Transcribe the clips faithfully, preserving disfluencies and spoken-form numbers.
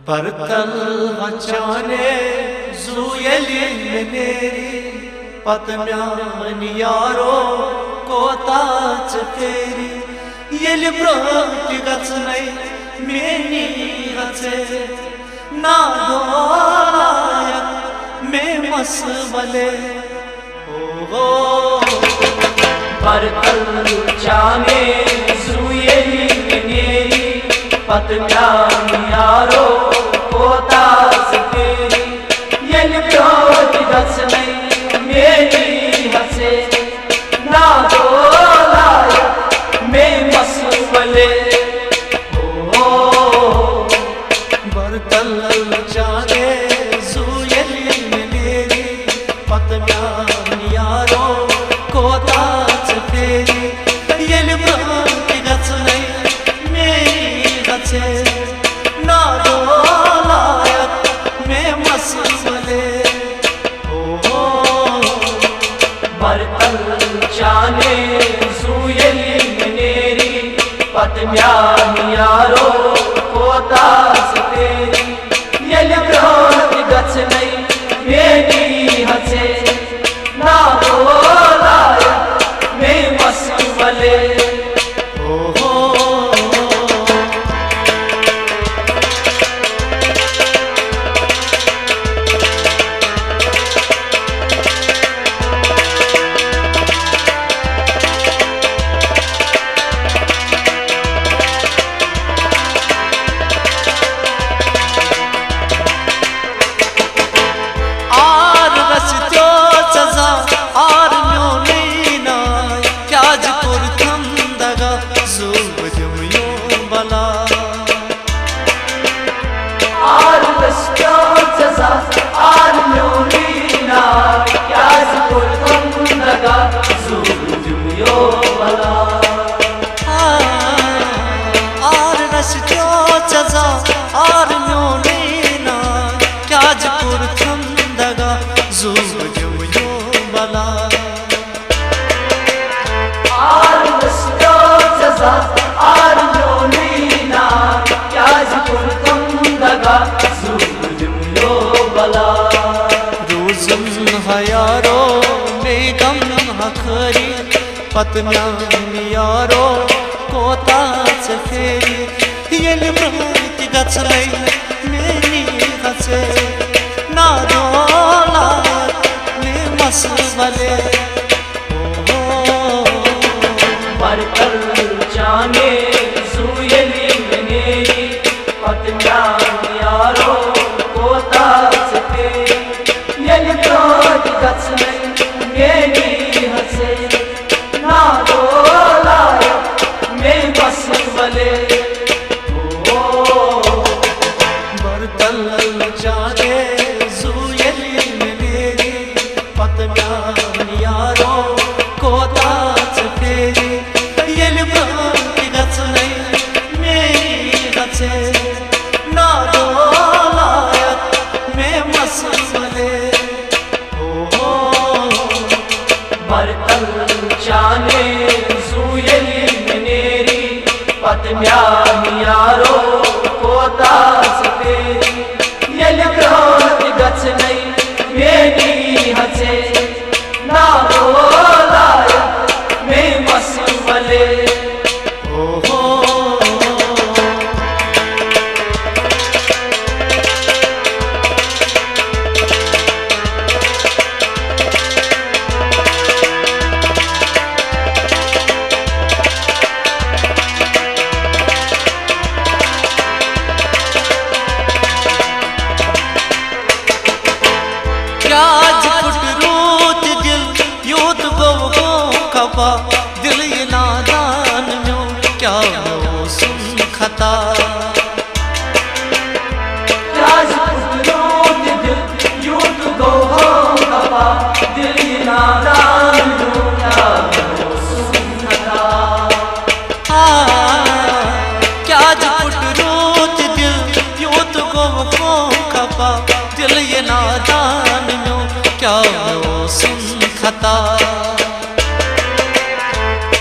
برتل چانے زو ییٚلہِ مےٚ نیری، پتہٕ میانہِ یارو کوتاہ ژٕ پھیری۔ ییٚلہِ برٛونٛہہ تہِ گژھنَے میٛٲنی ہژے، نادولایت مےٚ مس ولے۔ اوہو۔ برتل چانے زو ییٚلہِ مےٚ نیری، پتہٕ میانہِ یارو کوتاہ ژٕ پھیری۔ ییٚلہِ برٛونٛہہ تہِ گژھنَے میٛٲنی ہژے، نادولایت مےٚ مس ولے۔ اوہو۔ برتل چانے زو ییٚلہِ مےٚ نیری، پتہٕ میانہِ یارو کوتاہ ژٕ پھیری۔ ییٚلہِ برٛونٛہہ تہِ گژھنَے میٛٲنی ہژے، نادولایت مےٚ مس ولے۔ اوہو۔ برتل چانے زو ییٚلہِ مےٚ نیری، پتہٕ میانہِ یارو کوتاہ ژٕ پھیری۔ ییٚلہِ برٛونٛہہ تہِ گژھنَے میٛٲنی ہژے، نادولایت مےٚ مس ولے۔ اوہو۔ آر رس تیو ژزا، آر میونی ناے، کیازِ کوٚرتھم دگا، زوٗ بہٕ دِمہٕ یو بلا۔ آر رس تیو ژزا، آر میونی ناے، کیازِ کوٚرتھم دگا، زوٗ بہٕ دِمہٕ یو بلا۔ آر رس تیو ژزا، آر میونی ناے، کیازِ کوٚرتھم دگا، زوٗ بہٕ دِمہٕ یو بلا۔ آر رس تیو ژزا، آر میونی ناے، کیازِ کوٚرتھم دگا، زوٗ بہٕ دِمہٕ یو بلا۔ روزُن ہا یارو، مے غم ہا خٲری، پتہٕ میانہِ یارو کوتاہ ژٕ پھیری۔ ییٚلہِ برٛونٛہہ تہِ گژھنَے میٛٲنی ہژے، نادولایت مےٚ مس ولے۔ اوہو۔ برتل چانے زوٗ ییٚلہِ مےٚ نیری، پتہٕ میانہِ یارو کوتاہ ژٕ پھیری۔ ییٚلہِ برٛونٛہہ تہِ گژھنَے میٛٲنی ہژے، نادولایت مےٚ مس ولے۔ او۔ برتل چانے زوٗ ییٚلہِ مےٚ نیری، پتہٕ میانہِ یارو کوتاہ ژٕ پھیری۔ ییٚلہِ برٛونٛہہ تہِ گژھنَے میٛٲنی ہژے، نادولایت مےٚ مس ولے۔ اوہو۔ برتل چانے زوٗ ییٚلہِ مےٚ نیری، پتہٕ میانہِ یارو کوتاہ ژٕ پھیری۔ ییٚلہِ برٛونٛہہ تہِ گژھنَے میٛٲنی ہژے، نادولایت مےٚ مس ولے۔ اوہو۔ کیازِ پھُٹ روٗد دِل، یوٗت گوٚو گوٚو خفا، دِل یہِ نادان میون، کیٛاہ مےٚ اوسُم خطا؟ کیازِ پھُٹ روٗد دِل، یوٗت گوٚو گوٚو خفا، دِل یہِ نادان میون، کیٛاہ مےٚ اوسُم خطا؟ آ، کیازِ پھُٹ روٗد دِل، یوٗت گوٚو گوٚو خفا، دِل یہِ نادان میون، کیٛاہ مےٚ اوسُم خطا؟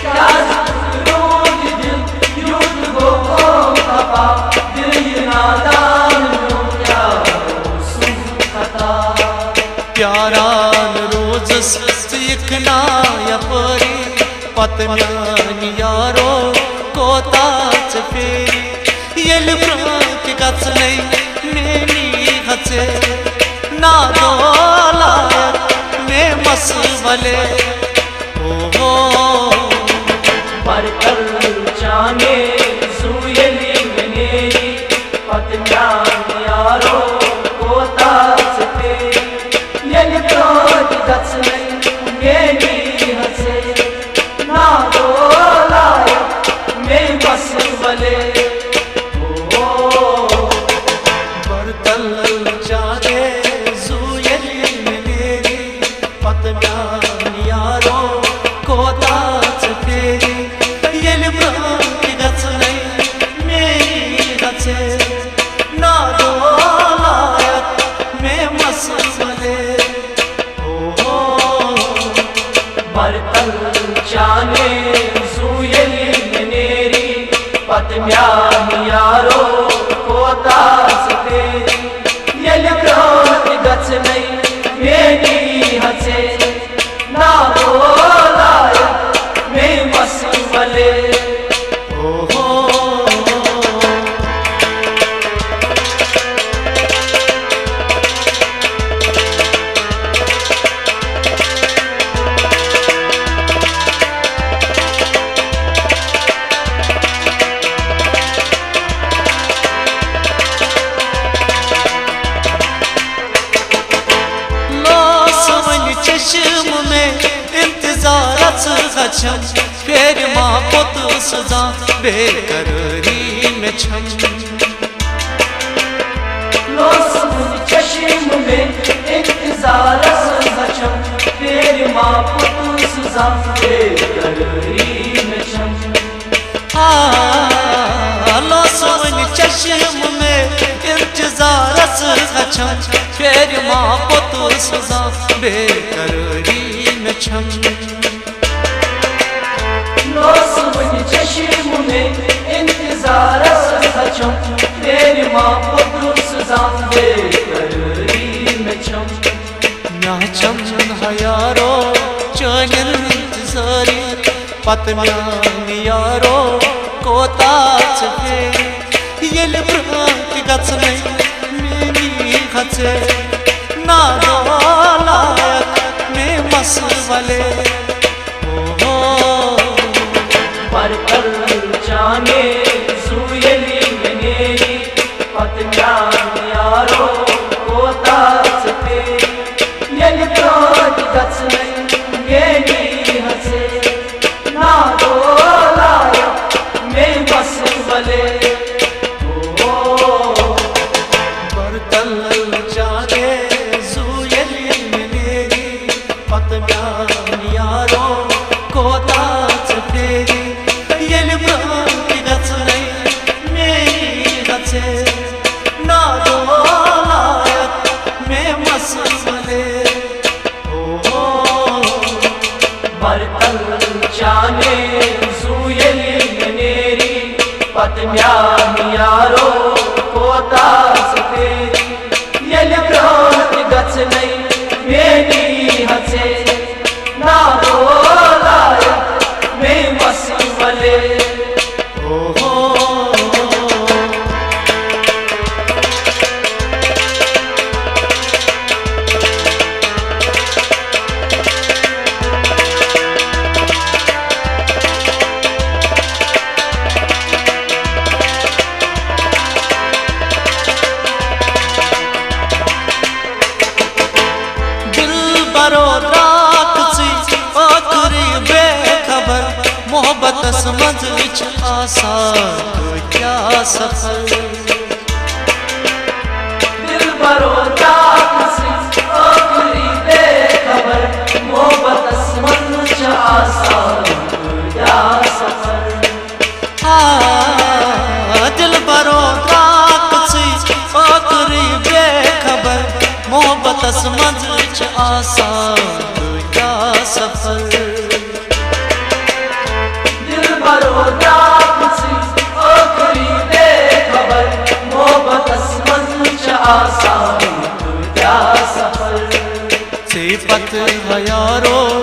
کیازِ پھُٹ روٗد دِل، یوٗت گوٚو گوٚو خفا، نا یپٲری، پتہٕ میانہِ یارو کوتاہ ژٕ پھیری۔ ییٚلہِ برٛونٛہہ تہِ گژھنے میٛٲنی ہژے، نادو لایق مےٚ مسہٕ ولے۔ او ہو۔ برتل چانے زُو ییٚلہِ مےٚ نیری، پتہٕ میٛانہِ یارو کوتاہ ژٕ پھیری۔ ییٚلہِ برٛونٛہہ تہِ گژھنے میٛٲنی ہژے، نادو لایق مےٚ مسہٕ ولے۔ او، برتل چانے زُو ییٚلہِ مےٚ نیری، پتہٕ میٛانہِ یارو کوتاہ ژٕ پھیری۔ ییٚلہِ برٛونٛہہ تہِ گژھنے میٛٲنی ہژے، نادو لایق مےٚ مسہٕ ولے۔ او، برتل چانے زُو ییٚلہِ مےٚ نیری، پتہٕ میٛانہِ یارو کوتاہ ژٕ پھیری۔ ییٚلہِ برٛونٛہہ تہِ گژھنے میٛٲنی ہژے، نادو لایق مےٚ مسہٕ ولے۔ او ہو۔ لوس وۄنۍ چشم مےٚ انتظارس گژھم، پھیرِ ما پوٚتُس زانٛہہ بے قرٲری مےٚ چھم۔ لوس وۄنۍ چشم مےٚ انتظارس گژھم، پھیرِ ما پوٚتُس زانٛہہ بے قرٲری مےٚ چھم۔ آ، لوس وۄنۍ چشم مےٚ انتظارس گژھم، پھیرِ ما پوٚتُس زانٛہہ بے قرٲری مےٚ چھم۔ لوس وۄنۍ چشم مےٚ انتظارس گژھم، پھیرِ ما پوٚتُس زانٛہہ بے قرٲری مےٚ چھم۔ مےٚ چھم ہا یارو چٲنٮ۪ن انتظاری، پتہٕ میٛانہِ یارو کوتاہ ژٕ پھیری۔ ییٚلہِ برٛونٛہہ تہِ گژھنے میٛٲنی ہژے، نادو لایق مےٚ مسہٕ ولے۔ او ہو۔ برتل چانے زُو ییٚلہِ مےٚ نیری، پتہٕ میٛانہِ یارو کوتاہ ژٕ پھیری۔ ییٚلہِ برٛونٛہہ تہِ گژھنے میٛٲنی ہژے، نادو لایق مےٚ مسہٕ ولے۔ او، برتل چانے زُو ییٚلہِ مےٚ نیری، پتہٕ میٛانہِ یارو کوتاہ ژٕ پھیری۔ ییٚلہِ برٛونٛہہ تہِ گژھنے میٛٲنی ہژے، نادو لایق مےٚ مسہٕ ولے۔ او، برتل چانے زُو ییٚلہِ مےٚ نیری، پتہٕ میٛانہِ یارو کوتاہ ژٕ پھیری۔ ییٚلہِ برٛونٛہہ تہِ گژھنے میٛٲنی ہژے، نادو لایق مےٚ مسہٕ ولے۔ او ہو۔ دلبرو درٛاکھ ژٕے ٲخری بے خبر، محبتس منٛز چھِ آسان کۭتیٛاہ سفر۔ دلبرو درٛاکھ ژٕے ٲخری بے خبر، محبتس منٛز چھِ آسان کۭتیٛاہ سفر۔ آ، دلبرو درٛاکھ ژٕے ٲخری بے خبر، محبتس منٛز چھِ آسان کۭتیٛاہ سفر۔ دلبرو درٛاکھ ژٕے ٲخری بے خبر، محبتس منٛز چھِ آسان کۭتیٛاہ سفر۔ ژے پتہٕ ہا یارو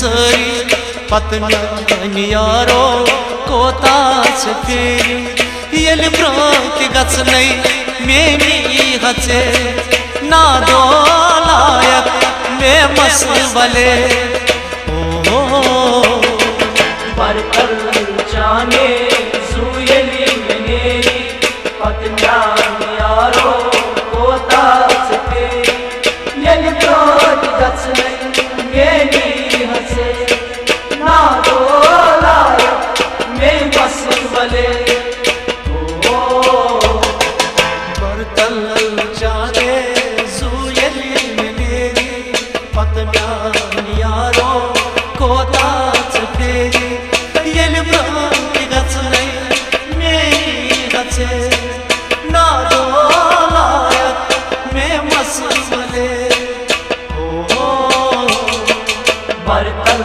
سٲری۔ پتہٕ میانہِ یارو کوتاہ ژٕ پھیری، ییٚلہِ برٛونٛہہ تہِ گژھنَے میٛٲنی ہژے۔ نادو لایق مےٚ مَس وَلے۔ او، برتل چانے زُو ییٚلہِ مےٚ نیری، پتہٕ میانہِ یارو کوتاہ ژٕ پھیری، ییٚلہِ برٛونٛہہ تہِ گژھنَے میٛٲنی ہژے۔ نادو لایق مےٚ مَس وَلے۔ او، برتل چانے زُو ییٚلہِ مےٚ نیری، پتہٕ میانہِ یارو کوتاہ ژٕ پھیری، ییٚلہِ برٛونٛہہ تہِ گژھنَے میٛٲنی ہژے۔ نادو لایق مےٚ مَس وَلے۔ او، برتل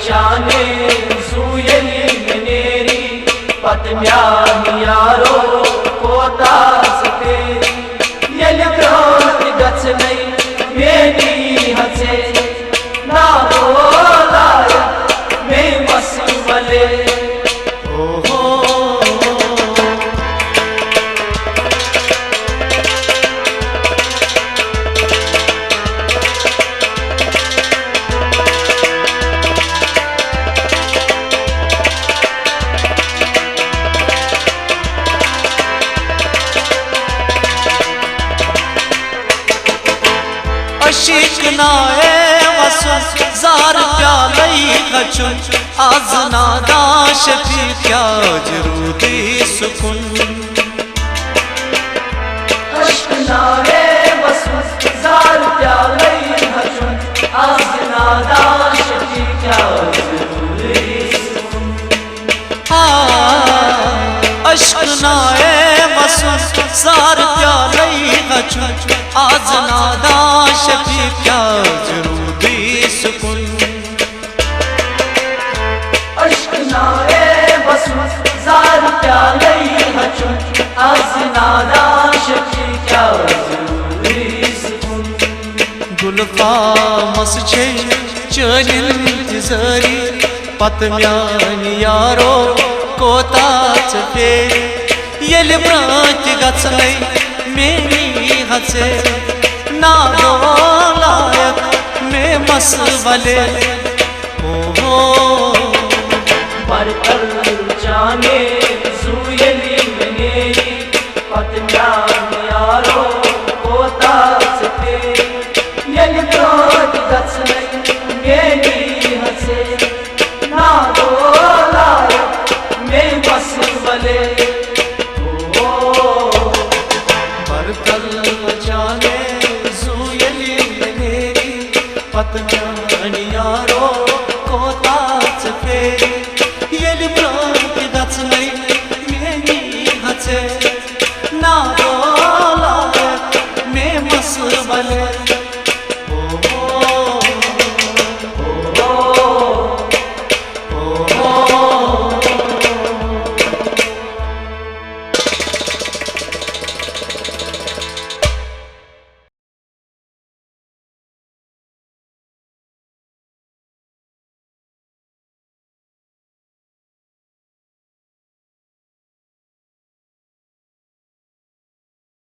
چانے زُو ییٚلہِ مےٚ نیری، پتہٕ میانہِ یارو کوتاہ ژٕ پھیری، ییٚلہِ برٛونٛہہ تہِ گژھنَے میٛٲنی ہژے۔ نادو لایق مےٚ مَس وَلے۔ او ہو۔ عشق نائے وسُن زار پیالے ہچُن، از نادان شفیع کیٛازِ روٗدٕے سکوٗن۔ عشق نائے وسُن زار پیالے ہچُن، از نادان شفیع کیٛازِ روٗدٕے سکوٗن۔ آ، عشق نائے وسُن زار پیالے ہچُن، از نادان شفیع کیٛازِ روٗدٕے سکوٗن۔ عشق نائے وسُن زار پیالے ہچُن، از نادان شفیع کیٛازِ روٗدٕے سکوٗن۔ گُلفامس چھے چٲنۍ انتظٲری، پتہٕ میانہِ یارو کوتاہ ژٕ پھیری، ییٚلہِ برٛونٛہہ تہِ گژھنَے میٛٲنی ہژے۔ نادو لایق مےٚ مَس وَلے۔ او ہو۔ برتل چانے زُو ییٚلہِ مےٚ نیری، پتہٕ